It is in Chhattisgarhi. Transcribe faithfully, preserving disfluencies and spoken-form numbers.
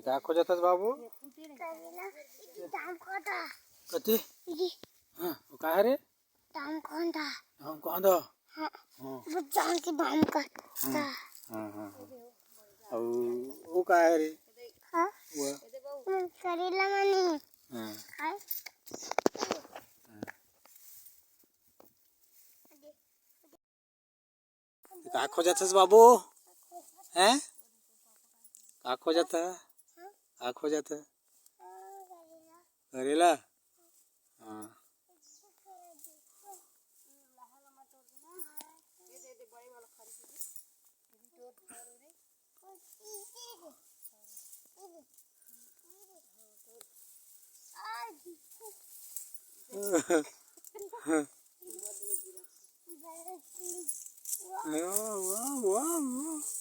का खोजत हस बाबू? करेला, इति दाम कोंदा। कति? इति। हाँ, वो का हरे? दाम कोंदा। दाम कोंदा? हाँ। हाँ। वो जान के दाम का। हाँ, हाँ, हाँ, हाँ। अउ वो का हरे? हाँ? वो? वो करेला माने। हाँ। हाँ। का खोजत हस बाबू? हैं? का खोजत हस? का खोजत हस? करेला? हाँ। वाह, वाह, वाह, वाह।